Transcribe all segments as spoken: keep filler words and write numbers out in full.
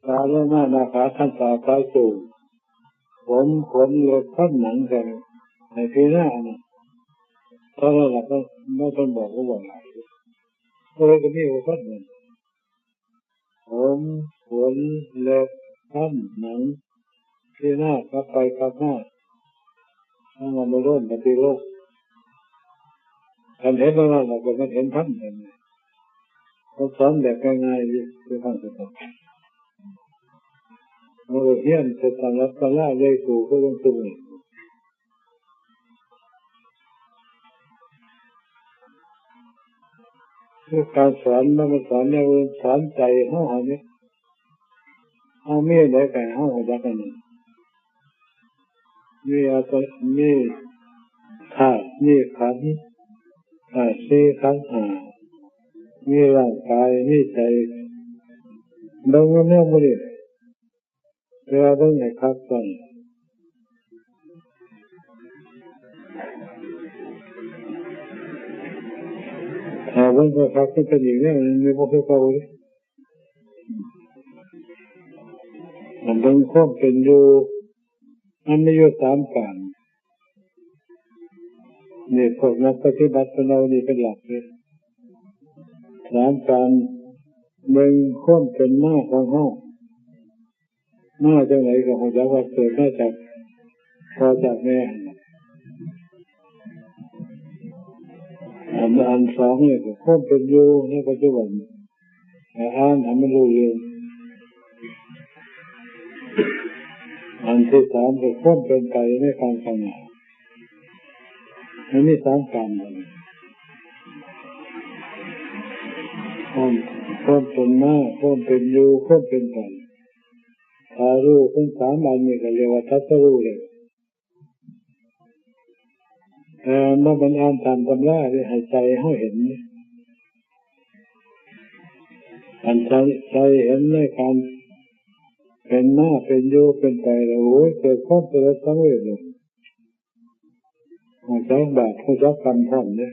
ตาและหน้า หน้าผาก คันตา ปลายจมูก ผม ขน เล็บ ฟัน หนัง กัน ให้พิจารณาอันนั้น เท่านั้นแหละ ก็ไม่ต้องบอกว่าบ่หลาย เพราะว่าก็มีว่าฟัน หนัง ผม ขน เล็บ ฟัน หนัง พิจารณากลับไปกลับมา ทั้งอนุโลมปฏิโลม คันเห็นแล้วนั่นแหละ ก็มันเห็นธรรมนั่นแหละ เขาสอนแบบง่ายๆ อยู่ คือฟังสบาย เราเรียนไปตามหลักตำราใหญ่โตก็ยังสูง คือการสอนมัน มันสอนอย่างอื่น สอนใจเฮา เฮาเนี่ย เฮามีอะไรกัน เฮาหัวจักกันนี่ มีอาต- มีธาตุ มีขันธ์ ธาตุสี่ ขันธ์ห้า มีร่างกาย มีใจ เบิ่งว่าแนวบ่นี้ แต่ว่าเบิ่งให้คักก่อน ถ้าเบิ่งบ่คัก มันเป็นอีกแนวหนึ่ง มันบ่คือเก่าเด้ มันเบิ่งความเป็นอยู่ มันมีอยู่สามการ นี่พวกนักปฏิบัติเพิ่นเอานี่เป็นหลักเลย สามการ เบิ่งความเป็นมาของเฮา มาจังได๋ก็ฮู้จักว่าเกิดมาจากพ่อจากแม่ อัน อันสองนี่ก็ความเป็นอยู่ในปัจจุบัน ให้อ่านให้มันรู้เรื่อง อันที่สามก็ความเป็นไปในการข้างหน้า มันมีสามการ ความ ความเป็นมา ความเป็นอยู่ ความเป็นไป ถ้ารู้ทั้งสามอันนี้ก็เรียกว่าตรัสรู้แล้ว แต่บ่แม่นอ่านตามตำราเด้ ให้ใจเฮาเห็น อันใจ ใจเห็นในการเป็นมา เป็นอยู่ เป็นไปแล้ว โอ้ย เกิดความสลดสังเวชเลย ฮู้จักบาป ฮู้จักกรรมพร้อมเด้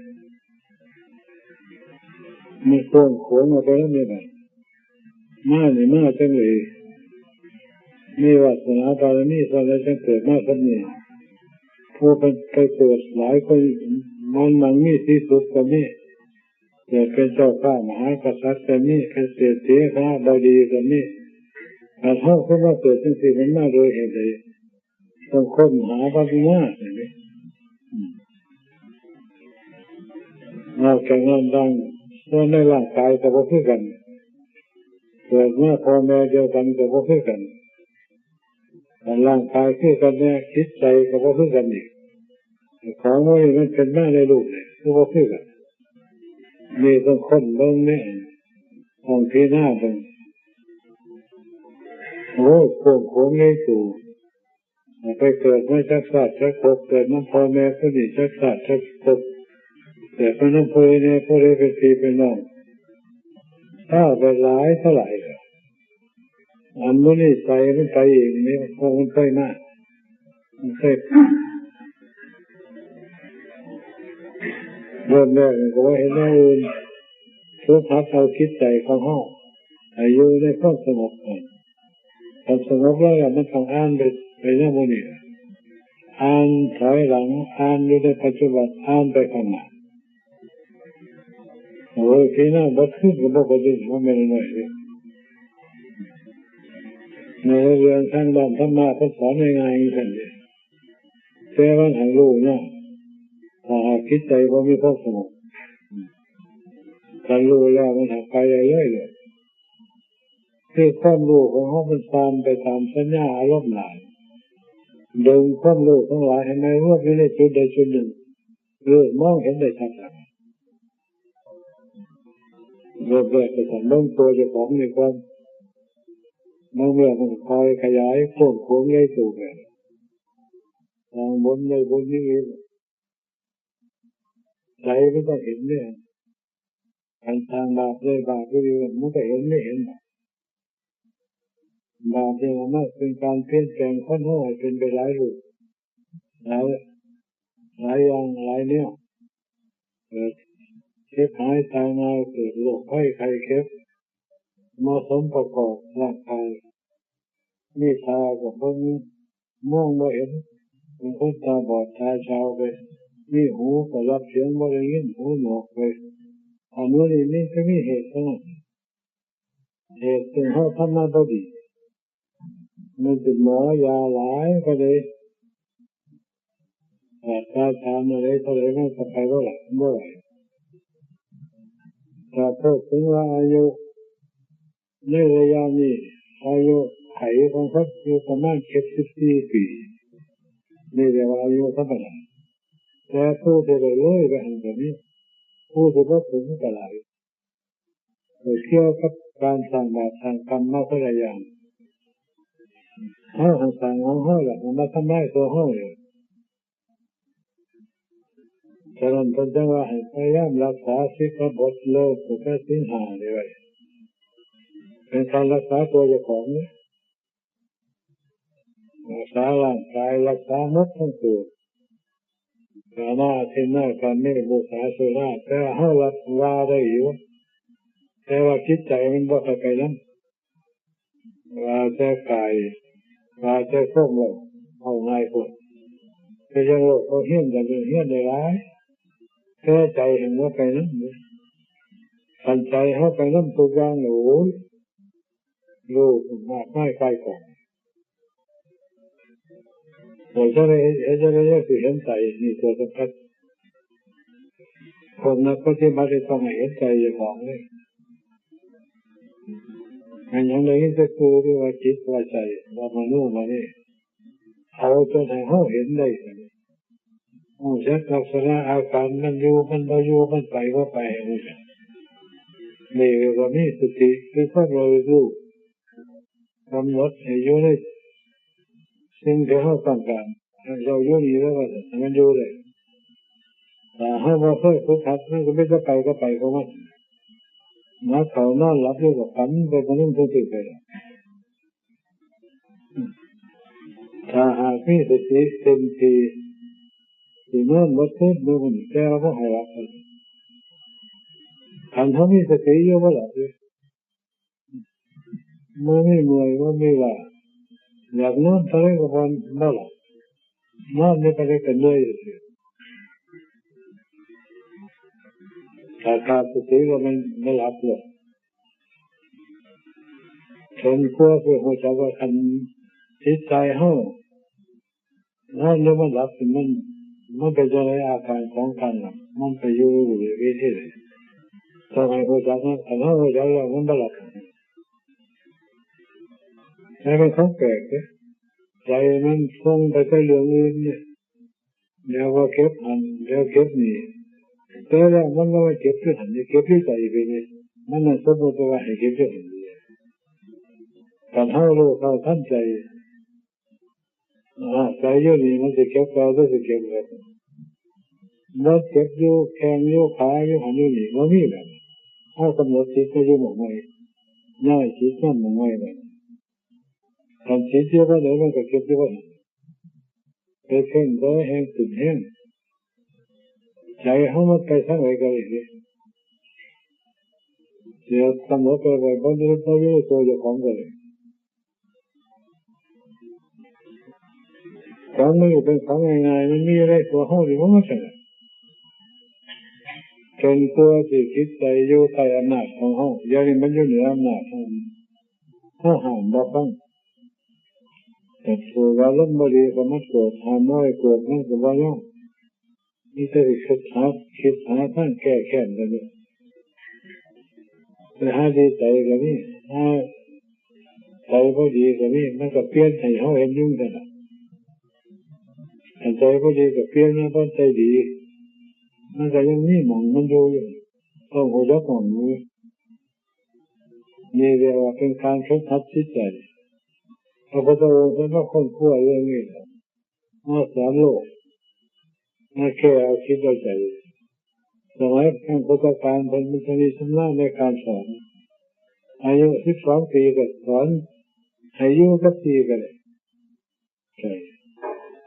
มีความขวนออกไปแล้วนี่แหละ มานี่มาจังเลย มีวาสนาบารมีเท่าใดจังเกิดมาแบบนี้ ผู้เป็นไปเกิดหลายคน มันมังมีสีสุขก็มี เกิดเป็นเจ้าฟ้ามหากษัตริย์ก็มี เป็นเศรษฐีคณบดีก็มี แต่เฮาคือมาเกิดจังซี่ มันมาโดยเหตุใด ต้องค้นหาปัญญา เห็นไหม อืม นอกจากนั้นร่าง ส่วนในร่างกายก็บ่คือกัน เกิดมาพ่อแม่เดียวกันก็บ่คือกัน แต่ร่างกายคือกันแน่ จิตใจก็บ่คือกันอีก ของพวกนี้มันเป็นมาในรูปนี่ คือบ่คือกัน นี่ต้องค้นเบิ่งนี่ ต้องพิจารณาเบิ่ง โอ้ย กว้างขวางใหญ่โต ไปเกิดมาจักชาติจักภพ เกิดนำพ่อแม่ผู้นี้จักชาติจักภพ เกิดมานำผู้ใดแน่ ผู้ใดเป็นพี่เป็นน้อง พาไปหลายเท่าไหร่แล้ว อันมื้อนี้ไปมันไปเองนี่ เพราะมันเคยมา มันเคย เริ่มแรกนี่ก็ว่าเห็นแนวอื่น ฝึกหัดเอาจิตใจของเฮาให้อยู่ในความสงบก่อน ความสงบแล้วมันต้องอ่านไป ไปแนวหมู่นี้ อ่านถอยหลัง อ่านอยู่ในปัจจุบัน อ่านไปข้างหน้า โอ้ย พี่น้อง บ่คืนก็บ่กระดึง บ่แม่นน้อยเด้ ในเรื่องทางด้านธรรมะ เพิ่นสอนง่ายๆจังซั่นเด้ แต่ว่าให้รู้เนาะ ถ้าหากจิตใจบ่มีความสงบ ถ้ารู้แล้วมันหักไปได้เลยเด้ คือความรู้ของเฮามันผ่านไปตามสัญญาอารมณ์หลาย ดึงความรู้ทั้งหลายให้มารวมอยู่ในจุดใดจุดหนึ่ง เออ มองเห็นได้ชัดแล้ว เริ่มแรกก็ต้องเบิ่งตัวเจ้าของนี่ก่อน เบิ่งแล้วมันก็ค่อยขยายกว้างขวางใหญ่โตไป สร้างบุญได้บุญนี่เอง ใจมันต้องเห็นเนี่ย การสร้างบาปได้บาปก็ดี มันก็เห็นไม่เห็น บาปเนี่ยมันเป็นการเปลี่ยนแปลงคนเฮาให้เป็นไปหลายรูป หลาย หลายอย่างหลายแนว เกิดเจ็บหายตายง่าย เกิดโรคภัยไข้เจ็บ มาสมประกอบร่างกาย มีตาก็เบิ่ง มองบ่เห็น เป็นคนตาบอดตาเชาไป มีหูก็รับเสียงบ่ได้ยิน หูหนวกไป อันนู้นนี่มันก็มีเหตุเท่านั้น เหตุเป็นเพราะทำมาบ่ดี มันเป็นหมอยาหลายก็เลยบาดตาชามาเลยเท่าไรมันก็ไปบ่ไหวบ่ไหว แต่พูดถึงว่าอายุ ในระยะนี้ อายุไขของคนอยู่ประมาณเจ็ดสิบสี่ปี นี่เรียกว่าอายุธรรมดา แต่ผู้ที่ได้เลยไปหันกว่านี้ ผู้ที่บ่ถึงก็หลาย เกี่ยวกับการสร้างบาปสร้างกรรมมาคนละอย่าง เฮาหันสร้างของเฮาล่ะ มันมาทำลายตัวเฮาเลย ฉะนั้นเพิ่นจั่งว่าให้พยายามรักษาศีลบท เลิกตั้งแต่ศีลห้านี่ไว้ เป็นการรักษาตัวเจ้าของนี่ รักษาร่างกาย รักษาหมดทั้งตัว กามาทินนากาเม มุสาสุรา แต่เฮารับว่าได้อยู่ แต่ว่าจิตใจมันบ่เข้าไปนำ ว่าแต่กาย ว่าแต่ความโลภ เอาง่ายโพด แต่ยังโลภเขาเฮี้ยนกันอยู่ เฮี้ยนได้หลาย แต่ใจหั้นบ่ไปนำเด้ คันใจเฮาไปนำทุกอย่างนี่ โอ้ย โลภมากมายกายกอง เฮ็ดจั่งใด เฮ็ดจั่งใดจั่งสิเห็นใจ นี่ตัวสำคัญ คนนักปฏิบัติต้องให้เห็นใจเจ้าของเลย แม่นหยังได้ยินแต่ปู่ที่ว่าจิตว่าใจ ว่ามโนมานี่ เอาจนให้เฮาเห็นได้ รู้จักลักษณะอาการมันอยู่มันบ่อยู่ มันไปบ่ไป รู้จัก นี่เรียกว่ามีสติ คือความระลึกรู้ กำหนดให้อยู่ในสิ่งที่เฮาต้องการ ให้เจ้าอยู่นี่แล้วว่าให้มันอยู่ได้ ถ้าเฮาบ่เคยฝึกหัด มันก็มีแต่ไปก็ไปของมัน มาเข้านอนหลับอยู่ก็ฝันไป มันบ่ถืกไปดอก ถ้าหากมีสติเต็มที่ สินอนบ่ตื่นมื้อนี้ แต่ว่าบ่ให้หลับ คันเฮามีสติอยู่บ่หลับเด้ มื้อนี้เมื่อย บ่มีล้า อยากนอนเท่าใดก็บ่ บ่หลับ นอนอยู่เท่าใดก็เมื่อยอยู่ซื่อ ถ้าขาดสติแล้วมันบ่หลับเลย เถิงกว่าสิรู้จักว่าคันจิตใจเฮา นอนหรือมันหลับนี่มัน มันเป็นจั่งใดอาการของการหลับ มันไปอยู่วิธีใด ต้องให้รู้จักนะ คันเฮารู้จักแล้วมันบ่หลับ แต่เป็นของแปลกเด้ ใจมันส่งไปแต่เรื่องอื่นเนี่ย เดี๋ยวว่าเก็บหั้น เดี๋ยวเก็บนี่ แต่แล้วมันบ่มาเก็บอยู่หั้น เก็บอยู่ใจไปนี่ มันน่ะสมมุติว่าให้เก็บอยู่หั้น คันเฮารู้เท่าทันใจ อ่า ใจอยู่นี่มันสิเก็บเก่าหรือสิเก็บเดิม มันเก็บอยู่แข้งอยู่ขาอยู่หั้นอยู่นี่ บ่มีแล้ว เฮากำหนดจิตไปอยู่หม่องใหม่ ย้ายจิตมาหม่องใหม่แล้ว คันจิตอยู่บ่อนใดมันก็เก็บอยู่บ่อนนั้น ไปเพ่งบ่อนใดแฮงขึ้นแฮง ใจเฮามันไปทางใดก็ได้เด้ เสียกำหนดไปไว้บ่อยู่ บ่อยู่ในตัวเจ้าของก็ได้ ของมันอยู่เป็นของง่ายๆ มันมีอยู่ในตัวเฮานี่ มันบ่ซั่นล่ะ จนกว่าสิจิตใจอยู่ใต้อำนาจของเฮา เดี๋ยวนี้มันอยู่เหนืออำนาจเฮา เฮาห้ามบ่ฟัง แต่ผู้อารมณ์บ่ดีก็มาโกรธ ห้ามบ่ให้โกรธ มันก็บ่ยอม มีแต่สิคิดหา คิดหาทางแก้แค้นกันอยู่ ไปหาดีใจก็มี หาใจบ่ดีก็มี มันก็เปลี่ยนให้เฮาเห็นอยู่นั่นล่ะ คันใจบ่ดีก็เปลี่ยนมาเป็นใจดี มันก็ยังมีหม่องมันอยู่อยู่ ต้องรู้จักหม่องอยู่ นี่เรียกว่าเป็นการฝึกหัดจิตใจ พระพุทธองค์เพิ่นมาค้นคว้าเรื่องนี้ มาสอนโลก มาแก้เอาจิตเอาใจ สมัยครั้งพุทธกาลเพิ่นมีชำนาญในการสอน อายุสิบสองปีก็สอน ให้อยู่จักปีก็ได้ ใช่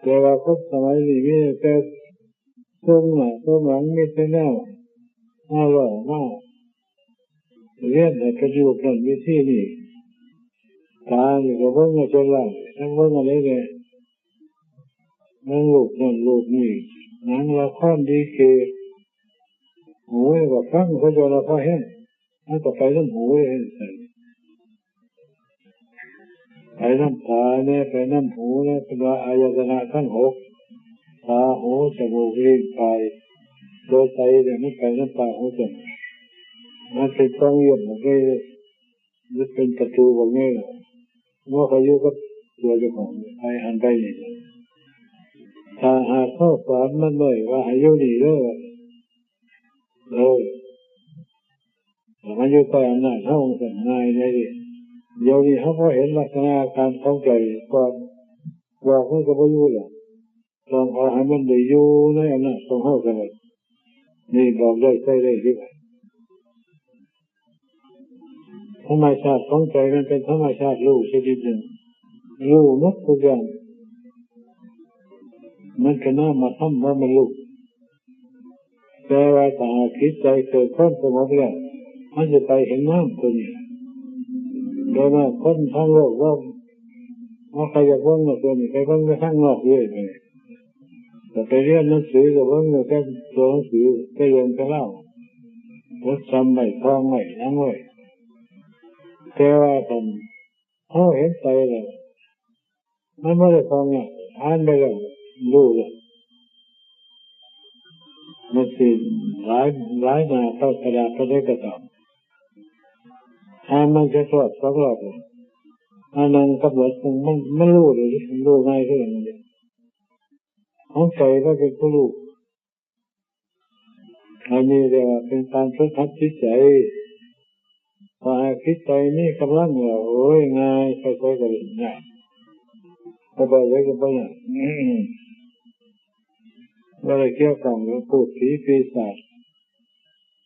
แต่ว่าคนสมัยนี้มีแต่ส่งหน้าส่งหลัง มีแต่แนวมาเว้ามาเรียนให้เป็นรูปนั้นวิธีนี้ ตานี่ก็เบิ่งเอาจนหลัง ทั้งเบิ่งอะไรเนี่ย ทั้งรูปนั่นรูปนี่ หนังละครดีเก หูนี่ก็ฟังเขาเจ้าละครแห้ง มันก็ไปนำหูเลย ไปนำตาเนี่ย ไปนำหูเนี่ย เป็นว่าอายตนะทั้งหก ตา หู จมูก ลิ้น กาย โดยใจเนี่ย มันไปนำตา หู จมูก มันเป็นกองเยี่ยมหมดเลย มันเป็นประตูหมดเลย เมื่อเขาอยู่กับตัวเจ้าของ ไปหันไปนี่ ถ้าหากเขาสอนมันเลยว่าให้อยู่นี่เด้อ เออ แต่มันอยู่ใต้อำนาจเขา มันง่ายได้ดิ เดี๋ยวนี้เขาก็เห็นลักษณะอาการของใจก่อน บอกมันก็บ่อยู่หรอก ต้องเอาให้มันได้อยู่ในอำนาจของเขาก็ได้ นี่บอกได้ใช้ได้ที่ ธรรมชาติของใจมันเป็นธรรมชาติรู้ชนิดหนึ่ง รู้หมดทุกอย่าง มันก็นามธรรมว่ามันรู้ แต่ว่าถ้าหากจิตใจเกิดความสงบแล้ว มันจะไปเห็นนามตัวนี้ โดยมากคนทางโลกว่า ว่าใครอยากเบิ่งนอกตัวนี้ ไปเบิ่งไปทางนอกเรื่อยไป แต่ไปเรียนหนังสือก็เบิ่งแต่ตัวหนังสือ ไปเรียนแต่เล่า บทจำไว้ ท่องไว้ หยังไว้ แต่ว่าคันเขาเห็นใจแล้ว มันบ่ได้ท่องหยัง อ่านไปแล้ว รู้แล้ว มันสิหลาย หลายหน้าเท่ากระดาษเท่าใดก็ตาม อ่านมันจะรอบสองรอบ อ่านนั่งกำหนดมัน มันรู้เลย รู้ง่ายขึ้นเลย ของใจก็เป็นผู้รู้ อันนี้เรียกว่าเป็นการฝึกหัดจิตใจ พอหากจิตใจมีกำลังแล้ว โอ้ย ง่าย ใครๆก็เล่นง่าย บ่ไปเลยก็บ่ยาก บ่ได้เกี่ยวข้องกับพูดผีปีศาจ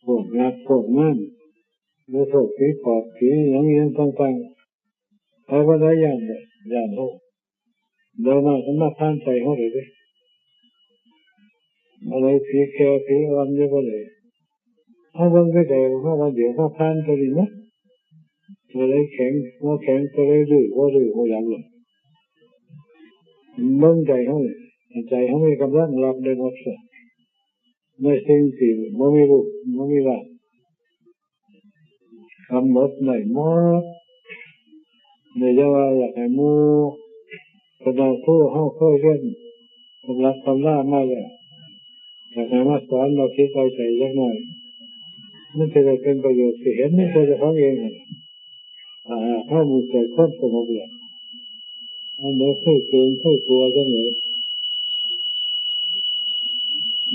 พวกยักษ์พวกนั้น หรือพวกผีปอบผีหยังอิหยังต่างๆ ไปบ่ได้ ย้านเด้ ย้านโลก โดยมากมันมาผ่านใจเฮาเลยเด้ อะไรผีแก่ผีอ่อนอยู่บ่ได้ เฮาเบิ่งไปไกล เฮาว่าเดี๋ยวมาผ่านตัวนี้นะ ตัวใดแข็ง หัวแข็ง ตัวใดดื้อ บ่ดื้อ บ่หยังหรอก เบิ่งใจเฮานี่ ใจเฮามีกำลังรับได้หมด ในสิ่งที่บ่มีรูป บ่มีร่าง กำหนดได้หมด นี่อย่าว่าอยากให้หมู่ คณะครูเฮาเคยเรียนตำรับตำรามาแล้ว อยากให้มาสอนเราคิดเอาใจจักหน่อย มันจะได้เป็นประโยชน์ สิเห็นในตัวเจ้าของเองหั่น ถ้าหากเฮามีใจความสงบแล้ว อันใดเคยเกรงเคยกลัวจังเลย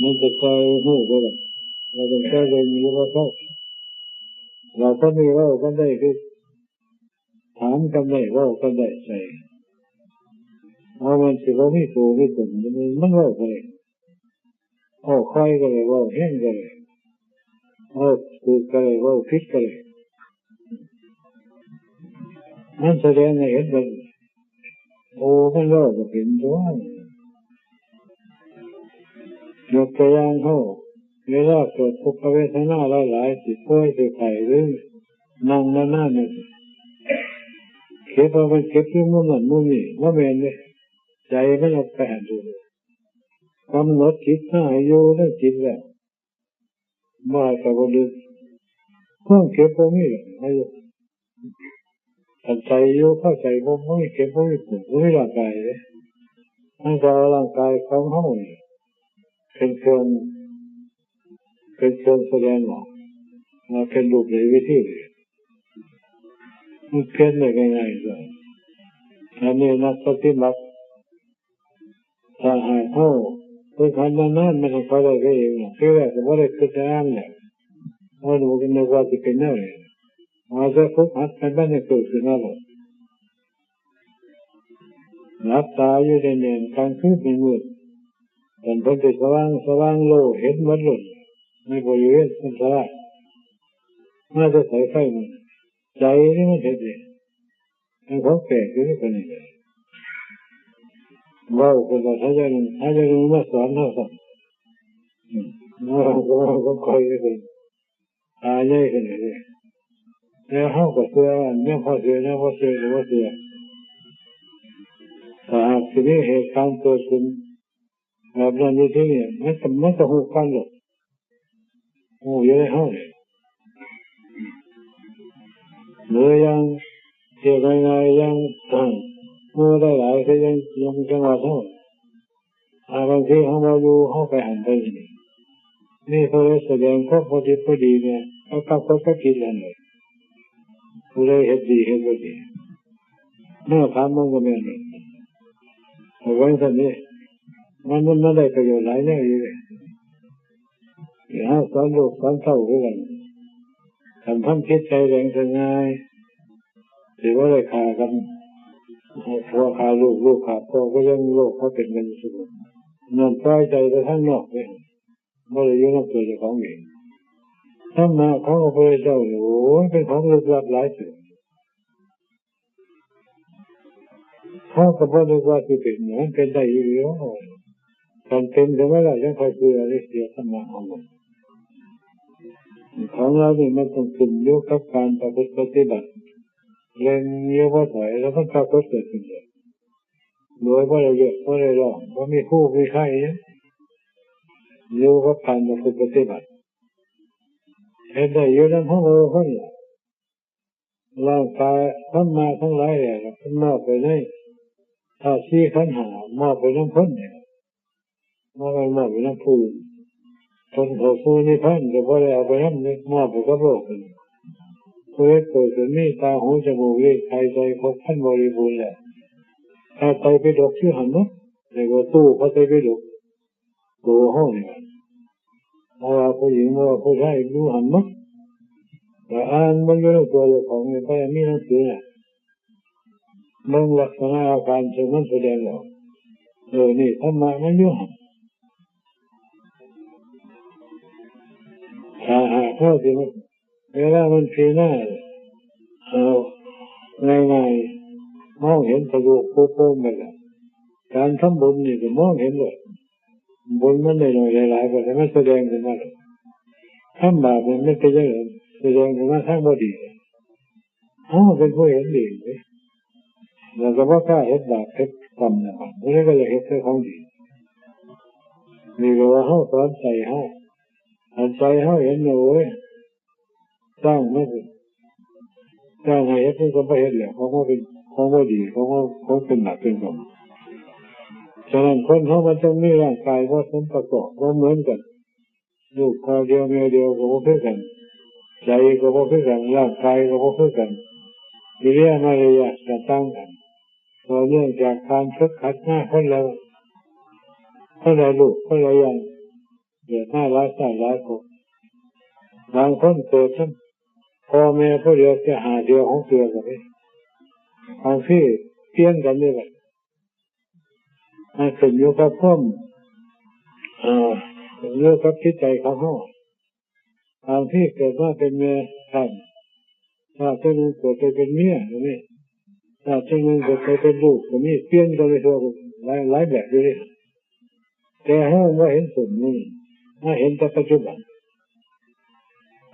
มันจะคอยฮู้ได้ล่ะ ว่าตั้งแต่เรียนอยู่บ่เท่า เราก็มีเว้ากันได้คือ ถามกันได้ เว้ากันได้ ใส่ เอามันสิบ่มีตัวมีตน มัน มันเว้าก็ได้ เว้าค่อยก็ได้ เว้าแฮงก็ได้ เว้าถูกก็ได้ เว้าผิดก็ได้ มันแสดงให้เห็นว่า โอ้ มันเว้าก็เป็นตัว ยกตัวอย่างเฮา เวลาเกิดทุกขเวทนาหลายๆ สิป่วยสิไข้ หรือนั่งนานๆ นี่ คิดว่ามันเจ็บอยู่มุมนั้นมุมนี้ บ่แม่นเด้ ใจมันเอาไปหั้นอยู่ กำหนดจิตให้อยู่ในจิตแล้ว บ่ให้ไปบ่ลึก ความเจ็บบ่มีหรอก ให้อยู่ คันใจอยู่ พอใจบ่ บ่มีเจ็บ บ่มีปวด บ่มีร่างกายเด้ มันก็เอาร่างกายของเฮานี่เป็นเครื่อง เป็นเครื่องแสดงออก ว่าเป็นรูปใดวิธีใด มันเปลี่ยนได้ง่ายๆ ก็ อันนี้นักปฏิบัติ ถ้าหากเฮาฝึกหัดนานๆ มันก็ได้ไปเอง ทีแรกก็บ่ได้คิดจะอ่านแหละ เฮานึกว่าสิเป็นแนวนี้ เอาแต่ฝึกหัดให้มันเกิดขึ้นมาโลด หลับตาอยู่แน่นๆ กลางคืนมืดๆ แต่เพิ่นสิสว่าง สว่างโลด เห็นหมดโลด ในบริเวณพรรษา มาแต่ไสไฟมัน ใจนี่มันเห็นเอง มันของแปลกอยู่นี่ คนนี้ เว้าคนละ ถ้าอย่าง ถ้าอย่างมาสอนเฮาซ้ำ อืม เว้าก็เว้าของข้อยนี่ ตาใหญ่ขนาดนี้ แต่เฮาก็เชื่ออันแนวพอเชื่อ แนวบ่เชื่อก็บ่เชื่อ ถ้าหากสิมีเหตุการณ์เกิดขึ้นแบบนั้นอยู่ที่นี่ มันก็ มันก็ฮู้กันโลด ฮู้อยู่ในเฮานี่ หรืออย่างเทียบง่ายๆ อย่าง หมู่หลายๆ คืออย่าง อย่างจังหวัดเฮา อ่า บางทีเฮาบ่อยู่ เฮาไปหั้นไปนี่ มีผู้ใดแสดงความบ่ดีบ่ดีเนี่ย ก็ปรากฏกับจิตแล้วนี่ ผู้ใดเฮ็ดดีเฮ็ดบ่ดี แนวถามมันก็แม่น แต่ว่าซั่นนี่ มัน มัน มันได้ประโยชน์หลายแนวอยู่เด้ เฮาสอนลูกสอนเต้าคือกัน คันทำจิตใจแรงสง่าย สิบ่ได้ฆ่ากัน ผัวฆ่าลูก ลูกฆ่าพ่อ ก็ยังโลกเขาเป็นกันอยู่ซุมื้อ นั่นปล่อยใจไปทางนอกเด้ บ่ได้อยู่นำตัวเจ้าของเอง ธรรมะของพระพุทธเจ้านี่ โอ้ย เป็นของลึกลับหลายเติบ เฮาก็บ่นึกว่าสิเป็น มันเป็นได้อีหลี คันเป็นขึ้นมาแล้ว จั่งค่อยเชื่อเด้ เชื่อธรรมะของมัน ของเรานี่มันต้องขึ้นอยู่กับการประพฤติปฏิบัติ เร่งอยู่บ่ถอย แล้วมันปรากฏเกิดขึ้นเลย โดยบ่ได้เรียกบ่ได้ร้อง บ่มีครูมีใครหยัง อยู่กับการประพฤติปฏิบัติ เฮ็ดได้อยู่นำเฮาเฮาคนล่ะ ร่างกายธรรมะทั้งหลายแหละ มันมอบไปในธาตุสี่ขันธ์ห้า มอบไปนำคนนี่ บ่แม่นมอบไปนำผู้อื่น คนเข้าสู่นิพพานก็บ่ได้เอาไปนำเด้ มอบไปกับโลกนี่ ผู้ใดเกิดขึ้นมีตา หู จมูก ลิ้น กาย ใจ ครบครันบริบูรณ์แล้ว พระไตรปิฎกอยู่หั่นเนาะ เรียกว่าตู้พระไตรปิฎก ตัวเฮานี่ล่ะ บ่ว่าผู้หญิง บ่ว่าผู้ชาย อยู่หั่นหมด ก็อ่านเบิ่งอยู่ในตัวเจ้าของนี่ ไปมีหนังสือน่ะ เบิ่งลักษณะอาการซึ่งมันแสดงออก เออ นี่ธรรมะมันอยู่หั่น ถ้าหากเฮาสิมา เวลามันพิจารณา เอาง่ายๆ มองเห็นทะลุปูโป่งไปแล้ว การทำบุญนี่ก็มองเห็นโลด บุญมันได้น้อยได้หลาย ก็ให้มันแสดงขึ้นมาโลด ทำบาปนี่มันเป็นจั่งใด แสดงขึ้นมาทางบ่ดี เฮาเป็นผู้เห็นดีเด้ แล้วก็บ่กล้าเฮ็ดบาปเฮ็ดกรรมนะ ผู้ใดก็อยากเฮ็ดแต่ของดี นี่ก็ว่าเฮาสอนใจเฮา อันใจเฮาเห็นน่ะ โอ้ย จ้างมาสิ จ้างให้เฮ็ดมันก็บ่เฮ็ดแหละ ของมันเป็น ของบ่ดี ของมัน ของเป็นบาปเป็นกรรม ฉะนั้นคนเฮามันต้องมีร่างกายบ่สมประกอบ บ่เหมือนกัน ลูกพ่อเดียวแม่เดียวก็บ่คือกัน ใจก็บ่คือกัน ร่างกายก็บ่คือกัน กิริยามารยาทก็ต่างกัน เพราะเนื่องจากการฝึกหัดมาคนละ คนละรูป คนละอย่าง เกิดมาหลายชาติหลายภพ บางคนเกิดทั้งพ่อแม่ผู้เดียวแต่ห้าเทื่อหกเทื่อก็มี บางทีเปลี่ยนกันนี่แหละ มันขึ้นอยู่กับความ เอ่อ ขึ้นอยู่กับจิตใจของเฮา บางทีเกิดมาเป็นแม่ชาติ ชาติหนึ่งเกิดไปเป็นเมียก็มี ชาติหนึ่งเกิดไปเป็นลูกก็มี เปลี่ยนกันไปทั่ว หลาย หลายแบบอยู่เด้ แต่เฮาบ่เห็นผลนี่ มาเห็นแต่ปัจจุบัน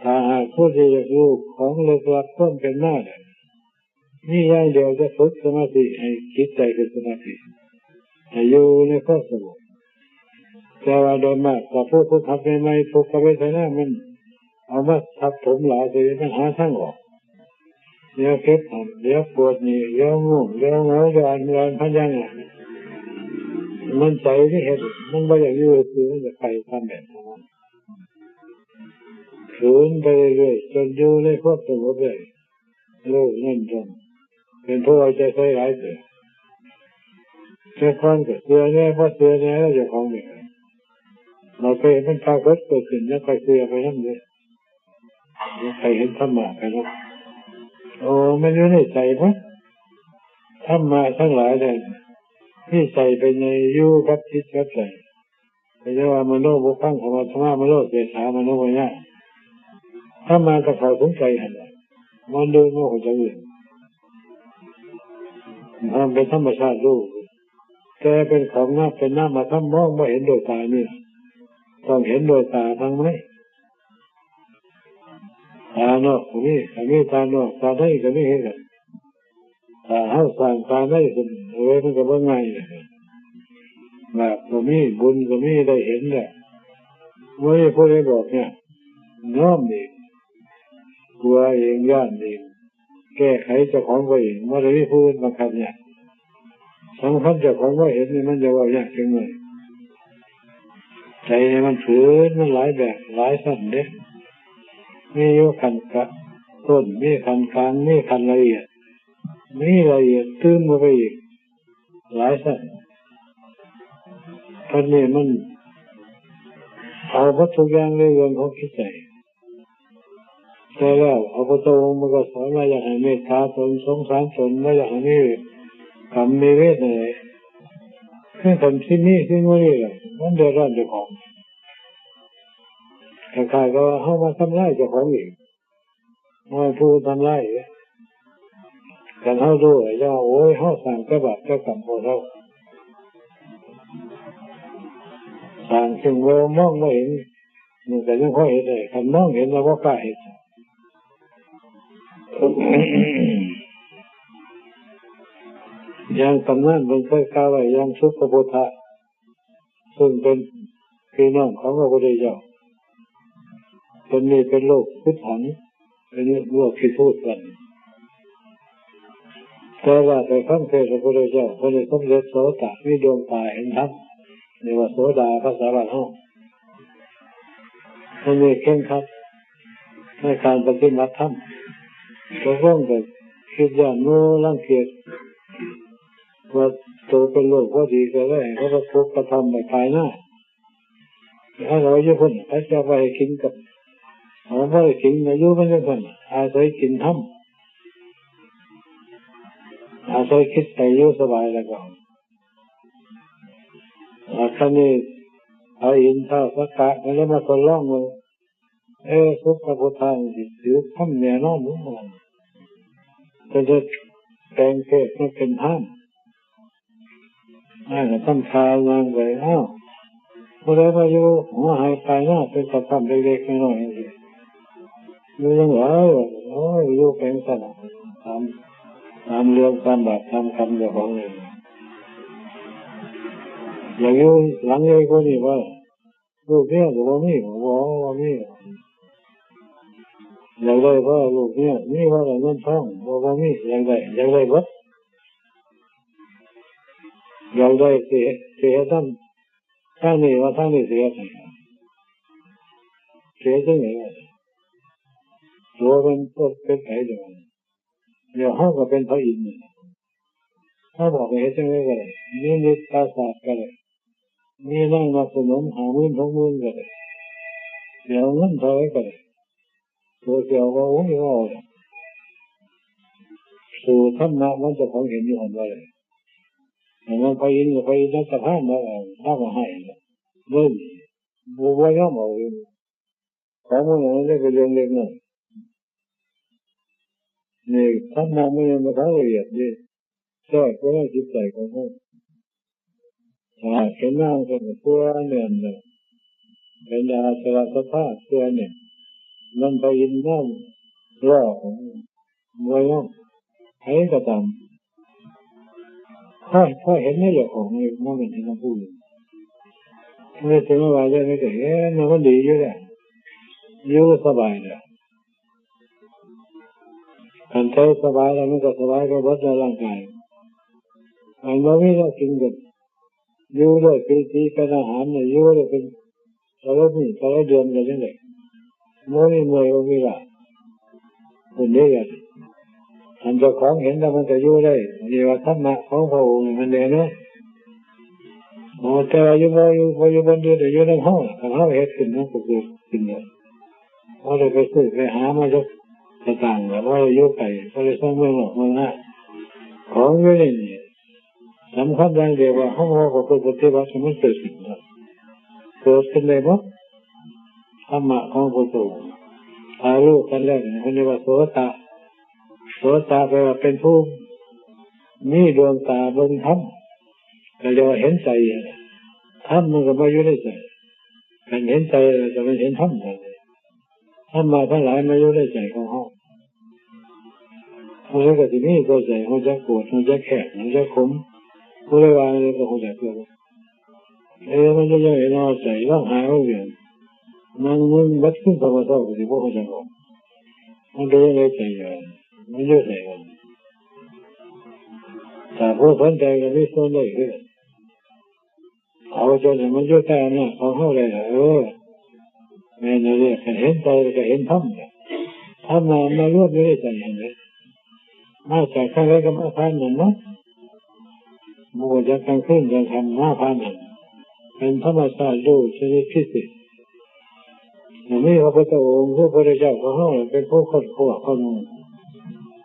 ถ้าหากผู้ที่อยากรู้ของลึกลับความเป็นมาเนี่ย มีอย่างเดียวจะฝึกสมาธิให้จิตใจเป็นสมาธิ ให้อยู่ในความสงบ แต่ว่าโดยมากถ้าผู้ฝึกหัดใหม่ๆ ทุกขเวทนามันเอามาทับถมหลาย จนมันหาทางออก เดี๋ยวเก็บหั้น เดี๋ยวปวดนี่ เดี๋ยวง่วง เดี๋ยวเหงา เดี๋ยวอัน เดี๋ยวอันพันยังหลัง มันใจที่เห็น มันบ่อยากอยู่ซื่อ มันจะไปตามแบบของมัน ฝืนไปเรื่อยๆ จนอยู่ในความสงบเลย โลกนั่นจนเป็นผู้เอาใจใส่หลายเกิด แต่ก่อนก็เชื่อแน่ บ่เชื่อแน่ แล้วเจ้าของเนี่ย เราไปเห็นมันปรากฏเกิดขึ้น แล้วก็เชื่อไปนำเด้ แล้วไปเห็นธรรมะไปนำ โอ้ มันอยู่ในใจเบิด ธรรมะทั้งหลายเนี่ย มีใจเป็นใหญ่ อยู่กับจิตกับใจ แต่จะว่ามโนบุพพังควัตถมามโนเศรษฐามโนมยะ ธรรมะก็เข้าถึงใจหั่นล่ะ มันเดินมาหัวใจอื่น มันเป็นธรรมชาติรู้ แต่เป็นของนาม เป็นนามธรรม มองบ่เห็นโดยตานี่ ต้องเห็นโดยตาทางใน ตานอกก็มี ก็มีตานอก ตาในก็มีคือกัน ถ้าเฮาสร้างตาในขึ้น โอ้ย มันก็บ่ง่ายเลย บาปก็มี บุญก็มี ได้เห็นแล้ว บ่มีผู้ใดบอกเนี่ย ยอมเอง กลัวเอง ย้านเอง แก้ไขเจ้าของก็เอง บ่ได้มีผู้อื่นบังคับเนี่ย สำคัญเจ้าของบ่เห็นนี่ มันจะเว้ายากจังเลย ใจนี่มันผืน มันหลายแบบ หลายชั้นเด้ มีอยู่ขั้นกะ ต้น มีขั้นกลาง มีขั้นละเอียด มีละเอียดตื่นเข้าไปอีก หลายชั้น อันนี้มันเอาหมดทุกอย่างในเรื่องของจิตใจ แต่แล้วพระพุทธองค์มันก็สอนว่าอยากให้เมตตาตน สงสารตน ว่าอยากให้มีกรรมมีเวรนั่นแหละ คือคันสิมีสิ่งเหล่านี้แหละ มันเดือดร้อนเจ้าของ คล้ายๆกับว่าเฮามาทำลายเจ้าของเอง ว่าผู้ทำลายเอง คันเฮารู้แล้ว โอ้ย เฮาสร้างแต่บาปแต่กรรมพวกเฮา สร้างซึ่งบ่มองบ่เห็น มันก็ยังพอเฮ็ดได้ คันมองเห็นแล้วบ่กล้าเฮ็ด อย่างตำนานเพิ่นเคยกล่าวไว้ อย่างสุปปะพุทธะ ซึ่งเป็นพี่น้องของพระพุทธเจ้า เพิ่นนี่เป็นโรคพิษหัน เป็นโรคขี้พูดกัน แต่ว่าไปฟังเทศน์พระพุทธเจ้า เพิ่นได้สำเร็จโสตะ มีดวงตาเห็นธรรม เรียกว่าโสดา ภาษาบ้านเฮา เพิ่นนี่เคร่งครัดในการปฏิบัติธรรม ตกลงก็คิดย้านหมู่รังเกียจ ว่าโตเป็นโรคบ่ดีก็เลยให้เขาไปปลูกกระท่อมไว้ปลายนา ถ้าเราอยู่พุ่น เขาจะเอาไปให้กินกับ เอาไปให้กิน อายุมันจังซั่น อาศัยกินธรรม อาศัยคิดไปอยู่สบายแล้วก็ อ่า คราวนี้พระอินทร์ท้าวสักกะก็เลยมาทดลองเบิ่ง เอ้ สุปปะพุทธะนี่สิถือธรรมแน่นอนบ่ ก็จะแปลงเทศน์มาเป็นพราหมณ์ อ้ายก็ทำท่าย่างไป อ้าว ผู้ใดมาอยู่หัวไฮ่ปลายนา เป็นกระท่อมเล็กๆน้อยๆจังซี้ อยู่จังได๋ โอ้ย อยู่ไปจั่งซั้นล่ะ ตาม ตามเรื่อง ตามบาป ตามกรรมเจ้าของเอง อยากอยู่หลังใหญ่กว่านี้บ่ ลูกเมียก็บ่มี บ่ บ่มี อยากได้บ่ลูกเมีย มีบ่ล่ะเงินทอง บ่ บ่มี อยากได้ อยากได้เบิด อยากได้สิ สิเฮ็ดนำทางนี้ ว่าทางนี้สิเฮ็ดให้ สิเฮ็ดจั่งใด๋วะ ตัวเป็น เป็นไผเดี๋ยวนี้ เดี๋ยวเฮาก็เป็นพระอินทร์นี่ เฮาบอกให้เฮ็ดจั่งใด๋ก็ได้ นิมิตปราสาทก็ได้ มีนางนับสนมห้าหมื่นหกหมื่นก็ได้ สิเอาเงินเท่าใด๋ก็ได้ ตัวสิเอา ว่า โอ้ย ว่าเอาล่ะ สู่ธรรมะมันเจ้าของเห็นอยู่หั่นว่า แต่ว่าพระอินทร์ก็พระอินทร์รัตภาพมาเอา ถ้ามาให้นะ เบิ่ง บ่ บ่ยอมเอาเอง ของมันอย่างนั้นเป็นเรื่องเล็กน้อย นี่ธรรมะมันยังบ่ทันละเอียดเด้ แทรกไว้ในจิตใจของเฮา ถ้าเป็นนางก็ตัวแน่นน่ะ เป็นอาสวะสภาพตัวแน่น มันพระอินทร์นำล้อของมัน บ่ยอม ไผก็ตาม พอ พอเห็นในเจ้าของนี่ มันเป็นเห็นของผู้อื่น มันจะมาว่าเรื่องนี้ก็เห็นว่ามันดีอยู่แล้ว อยู่สบายแล้ว คันใจสบายแล้วมันก็สบายไปเบิดในร่างกาย อันบ่มีแนวกินก็อยู่ด้วยปีติเป็นอาหารเนี่ย อยู่ได้เป็นแต่ละมื้อแต่ละเดือนก็จั่งใด๋ บ่มีเมื่อยบ่มีล้า เป็นเด้อ อันเจ้าของเห็นแล้วมันก็อยู่ได้ นี่ว่าธรรมะของพระองค์นี่มันแน่นอน โอ้ แต่ว่าอยู่บ่อยู่ บ่อยู่บ่อยู่ แต่อยู่นำเฮา คันเฮาเฮ็ดขึ้นมันก็เกิดขึ้นแล้ว บ่ได้ไปซื้อไปหามาจักสตางค์แล้ว บ่ได้อยู่ไกล บ่ได้ส่งเมืองนอกเมืองนา ของอยู่ในนี่ สำคัญอย่างเดียวว่าเฮาบ่ประพฤติปฏิบัติให้มันเกิดขึ้นครับ เกิดขึ้นได้บ่ ธรรมะของพระพุทธองค์ ถ้ารู้กันแล้วนี่ เพิ่นเรียกว่าโสตะ โสตะแปลว่าเป็นผู้มีดวงตาเบิ่งธรรม ก็เรียกว่าเห็นใจ ธรรมมันก็บ่อยู่ในใจ คันเห็นใจแล้วก็มันเห็นธรรมนั่นแหละ ธรรมะทั้งหลายมาอยู่ในใจของเฮา ผู้ใดก็สิมีตัวใจ ฮู้จักโกรธ ฮู้จักแค้น ฮู้จักขม ผู้ใดว่าอะไรก็ฮู้จักตัว เอ้ย มันจะยังไงเนาะ ใจเราหาเอาเรื่อง นั่งมึนเบิดคืน พอมาเช้าก็สิบ่ฮู้จักออก มันเป็นยังไงใจเรา มันอยู่ไสกัน ถ้าผู้สนใจก็มีส่วนได้คือกัน เอาจนให้มันอยู่ใต้อำนาจของเฮาได้ล่ะ เออ แม่นแล้วเด้ คันเห็นใจก็เห็นธรรมน่ะ ธรรมะมารวมอยู่ในใจนั่นแหละ มาจากทางใดก็มาทางนั้นเนาะ บ่ว่าจากกลางคืนกลางค่ำมาทางนั้น เป็นธรรมชาติรู้ชนิดพิเศษ อันนี้พระพุทธองค์ พระพุทธเจ้าของเฮาเป็นผู้ค้นคว้าข้อมูล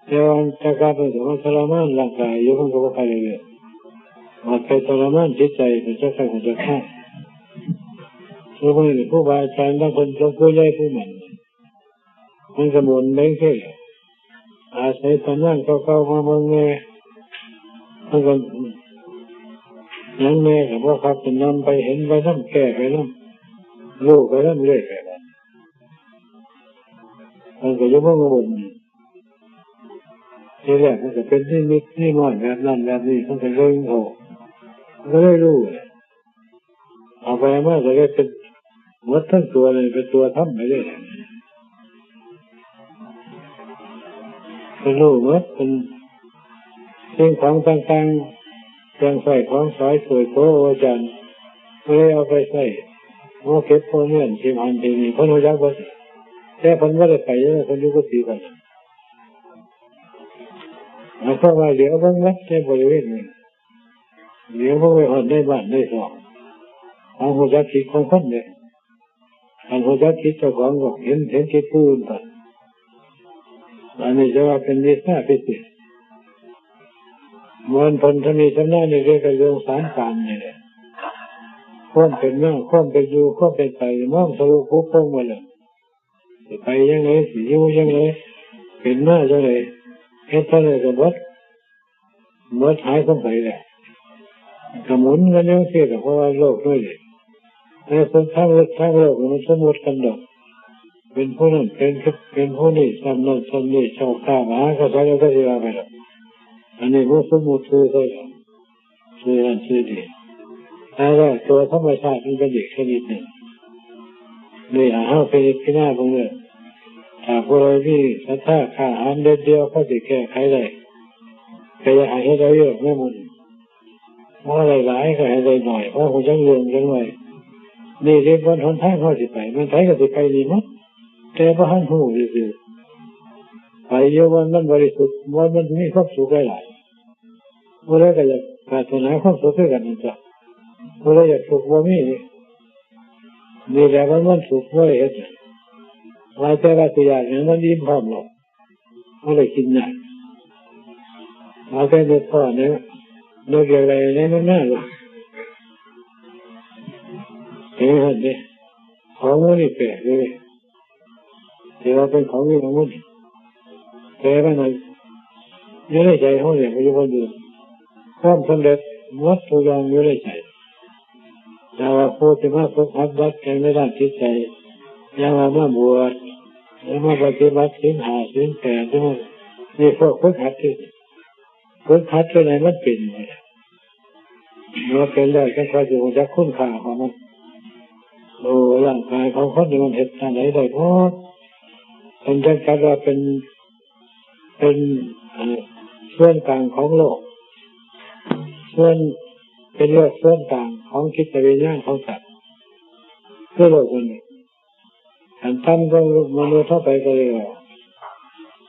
แต่ว่าจากการเป็นสมทรมานร่างกายอยู่ มันก็บ่ค่อยได้เรื่อง มันไปทรมานจิตใจ มันจะใครมันจะฆ่า คือมันผู้บาอาจารย์บางคน หลวงปู่ใหญ่ผู้หมั่น มันก็หมุนไปจั่งซี้ อาศัยตำนานเก่าๆมาเบิ่งแน่ มันก็หยังแน่ก็บ่คัก เป็นนำไป เห็นไปนำ แก้ไปนำ รู้ไปนำ เรื่อยไปนำ มันก็อยู่เมืองอุบล ทีแรกมันก็เป็นนิมิตนิมนต์แบบนั้นแบบนี้ มันก็เลยโง่ มันก็เลยรู้ เอาไปเอามาก็เลยเป็น หมดทั้งตัวเลย เป็นตัวธรรมไปเลย เป็นรู้หมด เป็นสิ่งของต่างๆ เครื่องใช้ของสอย ถ้วยโถอาจารย์ บ่ได้เอาไปใช้ บ่เก็บบ่เมียน ถิ่มหั่นถิ่มนี่ เพิ่นรู้จักเบิด แต่เพิ่นบ่ได้ไปเลย เพิ่นอยู่กุฏิเพิ่น หมายความว่าเหลียวเบิ่งหมดในบริเวณนี้ เหลียวเบิ่งไปฮอดในบ้านในซอก เอารู้จักจิตของคนเด้ คันรู้จักจิตเจ้าของก็เห็น เห็นจิตผู้อื่นไป อันนี้จะว่าเป็นวิชาพิเศษ เหมือนเพิ่นชำนิชำนาญในเรื่อง เรื่องสารกลางนี่แหละ ความเป็นมา ความเป็นอยู่ ความเป็นไป มองทะลุผุโพรงหมดแล้ว สิไปจั่งใด สิอยู่จั่งใด เป็นมาจั่งใด เฮ็ดจั่งใดก็เบิด เบิดหายสงสัยแล้ว ก็หมุนกันอยู่จั่งซี้ล่ะ เพราะว่าโลกด้วยนี่ แต่สุดทางโลก ทางโลกนี่มันสมมุติกันดอก เป็นผู้นั้น เป็น เป็นผู้นี้ ซ้ำนั้นซ้ำนี้ เจ้าข้ามหากษัตริย์ แล้วก็สิว่าไปดอก อันนี้บ่สมมุติซื่อใส่ดอก ซื่อนั้นซื่อนี้ แต่ว่าตัวธรรมชาติมันเป็นอีกชนิดหนึ่ง นี่ล่ะ เฮาพิจารณาเบิ่งเด้อ ถ้าผู้ใดมีศรัทธา กล้าหาญเด็ดเดี่ยว พอสิแก้ไขได้ ก็อย่าให้เฮ็ดเอาเยอะแม่หมู่ บ่ได้หลายก็ให้ได้หน่อย พอฮู้จักเรื่องจักหน่อย นี่เรียกว่าหนทางเฮาสิไป มันไผก็สิไปนี่หมด แต่บ่ทันฮู้ซื่อๆ ไปอยู่ว่ามันบริสุทธิ์ ว่ามันมีความสุขหลายๆ ผู้ใดก็อยากปรารถนาความสุขคือกันนั่นจ้ะ ผู้ใดอยากทุกข์บ่มี นี่แหละมัน มันสุขบ่ได้เฮ็ด ว่าแต่ว่าสิอยากหยังมันอิ่มพร้อมแล้ว บ่ได้คิดยาก ว่าแต่นึกพอเนี่ย นึกอย่างไรในมันมาลูก เห็นหั่นเด้ ของหมู่นี่แปลกเลย แต่ว่าเป็นของอยู่ในหมู่นี่ แต่ว่าใน อยู่ในใจเฮาเนี่ย มันอยู่บ่อยู่ ความสำเร็จหมดทุกอย่างอยู่ในใจ แต่ว่าผู้ที่มาฝึกหัดวัดใจในด้านจิตใจ อย่างว่ามาบวช หรือมาปฏิบัติศีลห้า ศีลแปด นี่มัน นี่พวกฝึกหัดที่ ฝึกหัดตัวไหนมันเป็นหมด เมื่อเป็นแล้วจั่งค่อยสิรู้จักคุณค่าของมัน โอ้ ร่างกายของคนนี่มันเฮ็ดจั่งใดได้หมด เพิ่นจั่งจัดว่าเป็น เป็น เอ่อ ส่วนกลางของโลก ส่วน เป็นโลกส่วนกลางของจิตวิญญาณของสัตว์ คือโลกมันนี่ อันต่ำกว่ามนุษย์ทั่วไปก็เรียกว่า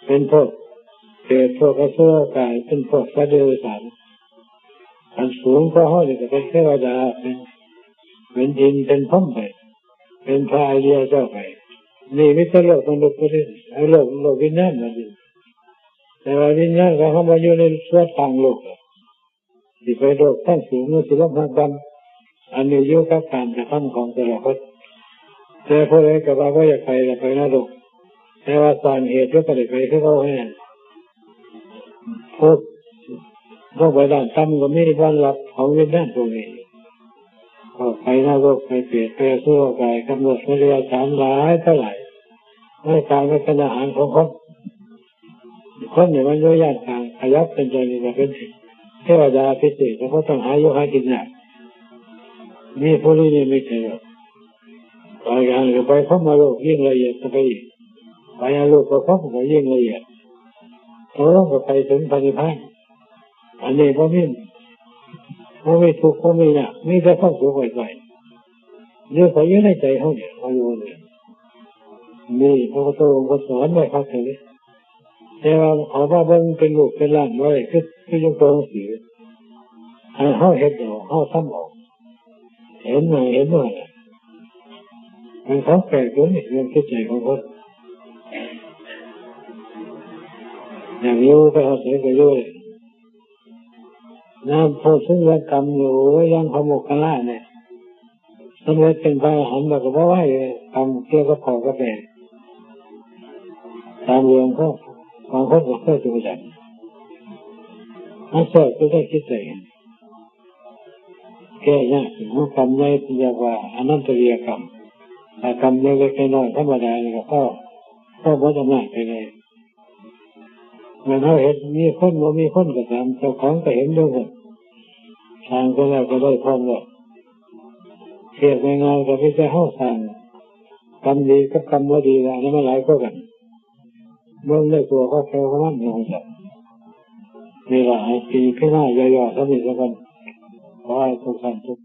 เป็นพวกเปรต พวกอสุรกาย เป็นพวกสัตว์เดรัจฉาน อันสูงกว่าเฮานี่ก็เป็นเทวดา เป็น เป็นอินทร์ เป็นพรหมไป เป็นพระอริยเจ้าไป นี่มีแต่โลกมนุษย์เท่านั้น ไอ้โลก โลกวิญญาณนั่นเอง แต่ว่าวิญญาณของเฮามาอยู่ในส่วนต่างโลก สิไปโลกทางสูง มันสิลำบากกัน อันนี้อยู่กับการกระทำของแต่ละคน แต่ผู้ใดก็ว่าบ่อยากไป อยากไปนรก แต่ว่าสร้างเหตุอยู่ก็ได้ไปคือเก่าแฮง พวก พวกไปด้านต่ำก็มีบ่อนหลับของวิญญาณพวกนี้ ก็ไปนรก ไปเปรต ไปอสุรกาย กำเนิดเป็นเดรัจฉานหลายต่อหลาย ในกายมันเป็นอาหารของคน คนเนี่ยมันอยู่ย่านกลาง ขยับเป็นใจนี่ก็เป็นเทวดาพิเศษ เพราะต้องหาอยู่หากินยาก มีผู้นี้นี่ไม่ใช่หรอก ไปอย่างก็ไปพรหมโลกยิ่งละเอียดเข้าไปอีก ไปอรูปภพก็ยิ่งละเอียด ตกลงก็ไปถึงพระนิพพาน อันนี้บ่มี บ่มีทุกข์ บ่มียาก มีแต่ความสุขไวๆ อยู่ไปอยู่ในใจเฮาเนี่ย เฮาอยู่เนี่ย นี่พระพุทธองค์ก็สอนไว้คักเลย แต่ว่าเอามาเบิ่งเป็นรูปเป็นร่างบ่ได้ คือ คือยังตัวหนังสือ ให้เฮาเฮ็ดเอา เฮาทำเอา เห็นหน้าเห็นว่าน่ะ มันของแปลกตัวนี้ เรื่องจิตใจของคน อย่างอยู่ไปหาไสก็อยู่เลย น้ำโพธิ์สุริยกรรมอยู่ โอ้ย ยังพระโมคคัลลาเนี่ย สำเร็จเป็นพระอรหันต์แล้วก็บ่ไหวเลย กรรมเกี่ยวกับข้าวกับแป้ง ตามเรื่องของ บางคนก็เคยถูกจับ มันแทรกอยู่ในจิตใจ แก้ยาก ถึงกรรมใหญ่ที่เรียกว่าอนันตริยกรรม ถ้ากรรมเล็กๆน้อยๆธรรมดานี่ก็พอ พอหมดอำนาจไปเลย แม่นเฮาเฮ็ด มีคนบ่มีคนก็ตาม เจ้าของก็เห็นอยู่พุ่น สร้างไปแล้วก็ได้พร้อมแล้ว เทียบง่ายๆก็มีแต่เฮาสร้างกรรมดีกับกรรมบ่ดีละ อันนั้นมันหลายกว่ากัน เบิ่งได้ตัวเขาแปลว่ามันหยังซั่น นี่ล่ะ ให้ตีพิจารณาย่อๆเท่านี้ซะก่อน ขอให้ทุกท่านทุก